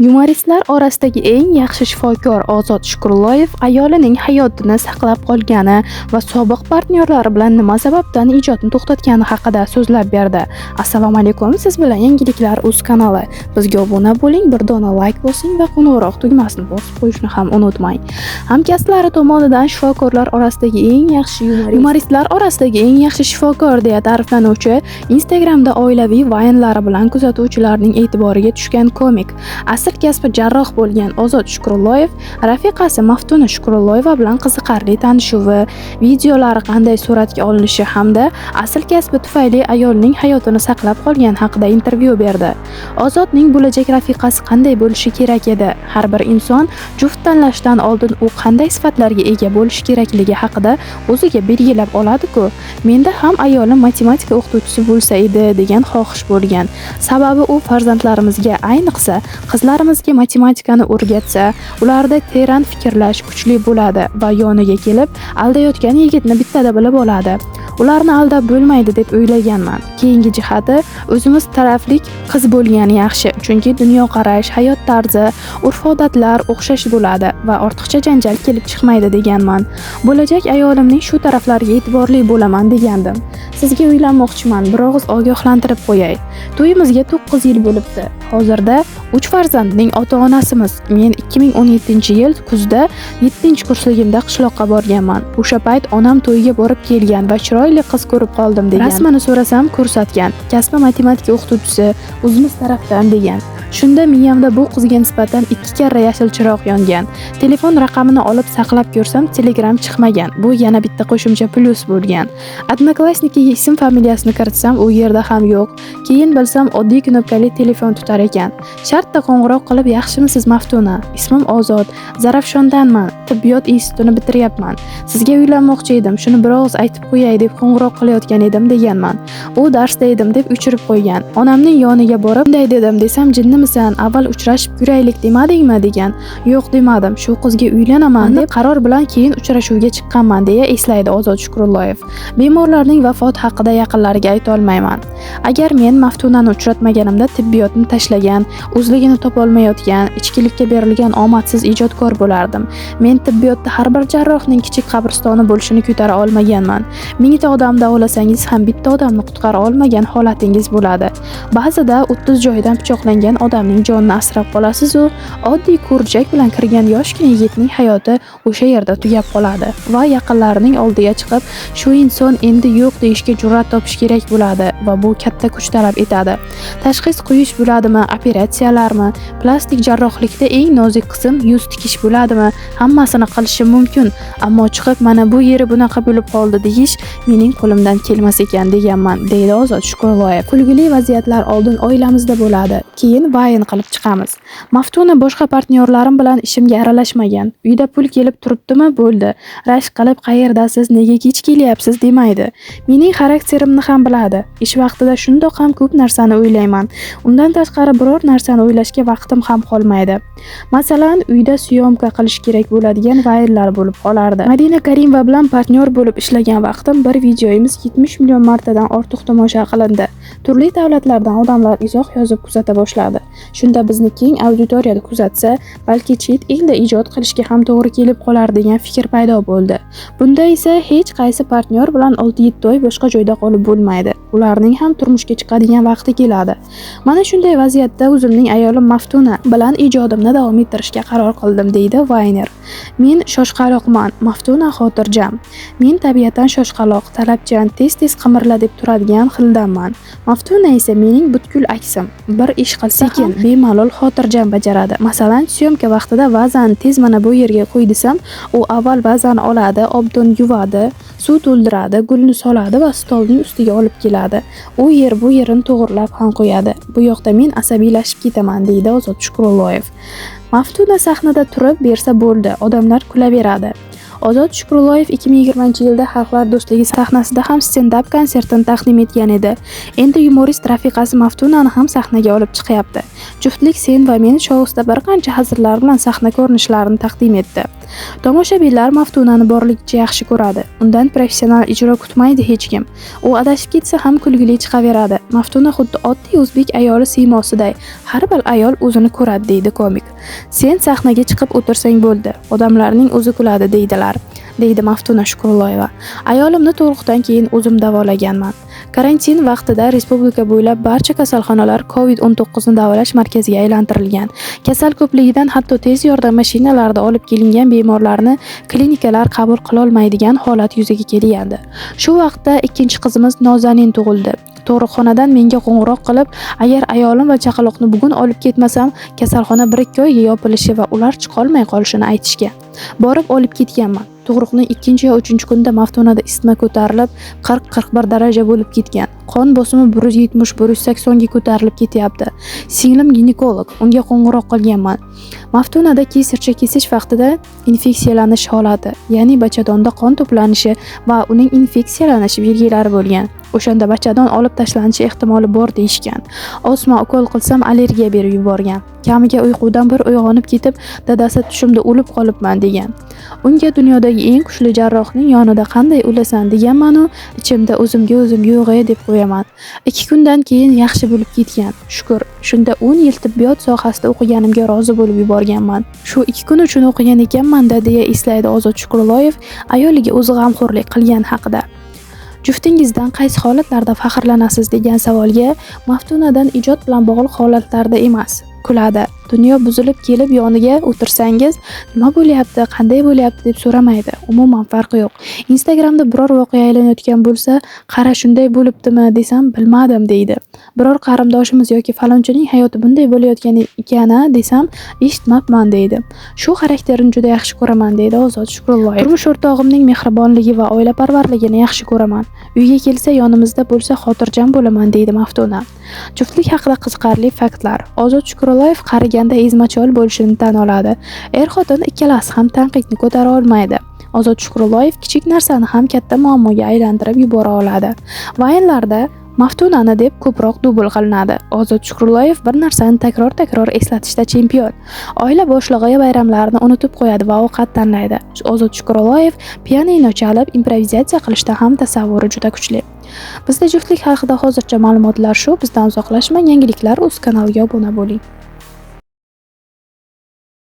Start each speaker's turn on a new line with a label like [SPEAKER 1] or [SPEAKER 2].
[SPEAKER 1] Yumoristlar orasidagi eng yaxshi shifokor Ozod Shukurulloyev ayolining hayotini saqlab qolgani va sobiq partnyorlari bilan nima sababdan ijodni to'xtatgani haqida so'zlab berdi. Assalomu alaykum, siz bilan Yangiliklar uz kanali. Bizga obuna bo'ling, bir dona layk bosing va qo'ng'iroq tugmasini bosib qo'yishni ham unutmang. Hamkasblari tomonidan shifokorlar orasidagi eng yaxshi yumoristlar orasidagi eng yaxshi shifokor deya ta'riflanuvchi, Instagramda oilaviy vaynlari bilan kuzatuvchilarning e'tiboriga tushgan komik, asl kasbi jarroh bo'lgan Ozod Shukurulloyev rafiqasi Maftuna Shukurulloyeva bilan qiziqarli tanishuvi, videolari qanday suratga olinishi hamda asl kasbi tufayli ayolning hayotini saqlab qolgani haqida intervyu berdi. Ozodning bo'lajak rafiqasi qanday bo'lishi kerak edi? Har bir inson juft tanlashdan oldin u qanday sifatlarga ega bo'lishi kerakligi haqida o'ziga belgilab oladi-ku. Menda ham ayolim matematika o'qituvchisi bo'lsa edi degan xohish bo'lgan. Sababi u farzandlarimizga, ayniqsa qizlarimizga matematikani o'rgatsa, ularda teran fikrlash kuchli bo'ladi va yoniga kelib aldayotgan yigitni bittada bilib oladi. Ularni aldab bo'lmaydi deb o'ylaganman. Keyingi jihati, o'zimiz taraflik qiz bo'lgani yaxshi, chunki dunyoqarash, hayot tarzi, urf-odatlar o'xshash bo'ladi va ortiqcha janjal kelib chiqmaydi deganman. Bo'lajak ayolimning shu taraflariga e'tiborli bo'laman degandim. Sizga uylanmoqchiman, bir og'iz ogohlantirib qo'yay. To'yimizga 9 yil bo'libdi. Hozirda 3 farzandning ota-onasimiz. Men 2017-yil kuzda 7-kursligimda qishloqqa borganman. O'sha payt onam to'yga borib kelgan va chiroyli qiz ko'rib qoldim degan. Rasmini so'rasam ko'rsatgan. Kasbi matematika o'qituvchisi, o'zimiz tarafdan degan. Shunda miyamda bu qizga nisbatan 2 karra yashil chiroq yongan. Telefon raqamini olib saqlab ko'rsam, Telegram chiqmagan. Bu yana bitta qo'shimcha plyus bo'lgan. Odnoklassnikiga ism familiyasini kiritsam, u yerda ham yo'q. Keyin bilsam, oddiy knopkali telefon tutar ekan. Shartta qo'ng'iroq qilib, yaxshimisiz Maftuna? Ismim Ozod, Zarafshondanman, tibbiyot institutini bitiryapman. Sizga uylanmoqchi edim, shuni bir og'iz aytib qo'yay deb qo'ng'iroq qilayotgan edim deganman. U darsda edim deb o'chirib qo'ygan. Onamning yoniga borib, bunday dedim desam, jinnimisan, avval uchrashib ko'raylik demadingmi degan. Yo'q demadim, shu qizga uylanaman deb qaror bilan keyin uchrashuvga chiqqanman deya eslaydi Ozod Shukurulloyev. Bemorlarning vafoti haqida yaqinlariga ayta olmayman. Agar men Maftunani uchratmaganimda tibbiyotni tashlagan, o'zligini topolmayotgan, ichkilikka berilgan omadsiz ijodkor bo'lardim. Men tibbiyotda har bir jarrohning kichik qabristoni bo'lishini ko'tara olmaganman. Mingta odam davolasangiz ham bitta odamni qutqara olmagan holatingiz bo'ladi. Ba'zida 30 joyidan pichoqlangan odamning jonini asrab qolasiz-u, oddiy ko'rjak bilan kirgan yoshgina yigitning hayoti o'sha yerda tugab qoladi va yaqinlarining oldiga chiqib, shu inson endi yo'q deyishga jur'at topish kerak bo'ladi va bu katta kuch talab etadi. Tashxis qo'yish bo'ladimi, operatsiyalarmi, plastik jarrohlikda eng nozik qism yuz tikish bo'ladimi, hammasini qilishim mumkin, ammo chiqib mana bu yeri bunaqa bo'lib qoldi deyish mening qo'limdan kelmas ekan deganman, deydi Ozod Shukurulloyev. Kulgili vaziyatlar oldin oilamizda bo'ladi, keyin vayn qilib chiqamiz. Maftuna boshqa partnyorlarim bilan ishimga aralashmagan. Uyda pul kelib turibdimi, bo'ldi. Rashk qilib qayerdasiz, nega kech kelyapsiz demaydi. Mening xarakterimni ham biladi. Ish vaqtida shundoq ham ko'p narsani o'ylayman. Undan tashqari biror narsani o'ylashga vaqtim ham qolmaydi. Masalan, uyda syomka qilish kerak bo'ladigan vaynlar bo'lib qolardi. Madina Karimova bilan partnyor bo'lib ishlagan vaqtim bir videomiz 70 million martadan ortiq tomosha qilindi. Turli davlatlardan odamlar izoh yozib kuzata boshladi. Shunda bizni keng auditoriyada kuzatsa, balki chet elda ijod qilishga ham to'g'ri kelib qolar degan fikr paydo bo'ldi. Bunda esa hech qaysi partnyor bilan 6-7 oy boshqa joyda qolib bo'lmaydi. Ularning ham turmushga chiqadigan vaqti keladi. Mana shunday vaziyatda o'zimning ayolim Maftuna bilan ijodimni davom ettirishga qaror qildim, deydi Vayner. Men shoshqaloqman, Maftuna xotirjam. Men tabiatan shoshqaloq, talabchan, tez-tez qimirla deb turadigan xildanman. Maftuna esa mening butkul aksim. Bir ish qilsa sekin, bemalol xotirjam bajaradi. Masalan, syomka vaqtida vazani tez mana bu yerga qo'y desam, u avval vazani oladi, obdon yuvadi, suv to'ldiradi, gulni soladi va stolning ustiga olib keladi. U yer bu yerini to'g'rilab ham qo'yadi. Bu yoqda men asabiylashib ketaman, deydi Ozod Shukurulloyev. Maftuna sahnada turib bersa bo'ldi, odamlar kulaveradi. Ozod Shukurulloyev 2020-yilda Xalqlar do'stligi sahnasida ham stend-up konsertini taqdim etgan edi. Endi yumorist rafiqasi Maftunani ham sahnaga olib chiqyapti. Juftlik Sen va men shousida bir qancha hazillar bilan sahna ko'rinishlarini taqdim etdi. Tomoshabinlar Maftunani borligicha yaxshi ko'radi. Undan professional ijro kutmaydi hech kim. U adashib ketsa ham kulgili chiqaveradi. Maftuna xuddi oddiy o'zbek ayoli siymosiday. Har bir ayol o'zini ko'radi, deydi komik. Sen sahnaga chiqib o'tirsang bo'ldi, odamlarning o'zi kuladi deydilar, deydi Maftuna Shukurulloyeva. Ayolimni tug'ruqdan keyin o'zim davolaganman. Karantin vaqtida respublika bo'ylab barcha kasalxonalar COVID-19 ni davolash markaziga aylantirilgan. Kasal ko'pligidan hatto tez yordam mashinalarida olib kelingan bemorlarni klinikalar qabul qilolmaydigan holat yuzaga kelgandi. Shu vaqtda ikkinchi qizimiz Nozanin tug'ildi. Tug'ruqxonadan menga qo'ng'iroq qilib, agar ayolim va chaqaloqni bugun olib ketmasam, kasalxona 1-2 oyga yopilishi va ular chiqolmay qolishini aytishgan. Borib olib ketganman. Tug'ruqning 2 yo 3 kunida Maftunada isitma ko'tarilib 40-41 daraja bo'lib ketgan. Qon bosimi 170-180 ga ko'tarilib ketyapti. Singlim ginekolog, unga qo'ng'iroq qilganman. Maftunada kesircha kesish vaqtida infeksiyalanish holati, ya'ni bachadonda qon to'planishi va uning infeksiyalanishi belgilari bo'lgan. O'shanda bachadon olib tashlanishi ehtimoli bor deyishgan. Osma ukol qilsam allergiya berib yuborgan. Kamiga uyqudan bir uyg'onib ketib, dadasi tushimda o'lib qolibman degan. Unga dunyodagi eng kuchli jarrohning yonida qanday o'lasan deganman-u, ichimda o'zimga o'zim yo'g'e deb qo'yaman. 2 kundan keyin yaxshi bo'lib ketgan. Shukr, shunda 10 yil tibbiyot sohasida o'qiganimga rozi bo'lib yuborganman. Shu 2 kun uchun o'qigan ekanman-da, deya eslaydi Ozod Shukurulloyev ayoliga o'zi g'amxo'rlik qilgan haqida. Juftingizdan qaysi holatlarda faxrlanasiz degan savolga Maftunadan ijod bilan bog'liq holatlarda emas, kuladi. Dunyo buzilib kelib yoniga o'tirsangiz, nima bo'lyapti, qanday bo'lyapti deb so'ramaydi. Umuman farqi yo'q. Instagramda biror voqea aylanayotgan bo'lsa, qara shunday bo'libdimi desam, bilmadim deydi. Biror qarindoshimiz yoki falonchining hayoti bunday bo'layotgan ekan-a desam, eshitmabman deydi. Shu xarakterini juda yaxshi ko'raman, deydi Ozod Shukurulloyev. Turmush o'rtog'imning mehribonligi va oilaparvarligini yaxshi ko'raman. Uyga kelsa yonimizda bo'lsa xotirjam bo'laman, deydi Maftuna. Juftlik haqida qiziqarli faktlar. Ozod Shukurulloyev qariganda ezmachol bo'lishini tan oladi. Er-xotin ikkalasi ham tanqidni ko'tara olmaydi. Ozod Shukurulloyev kichik narsani ham katta muammoga aylantirib yubora oladi. Vaynlarda Maftunani deb ko'proq dubl qilinadi. Ozod Shukurulloyev bir narsani takror-takror eslatishda chempion. Oila boshlig'i bayramlarni unutib qo'yadi va ovqat tanlaydi. Ozod Shukurulloyev pianino chalib, improvizatsiya qilishda ham tasavvuri juda kuchli. Bizda juftlik haqida hozircha ma'lumotlar shu. Bizdan uzoqlashmang, yangiliklar o'z kanaliga obuna bo'ling.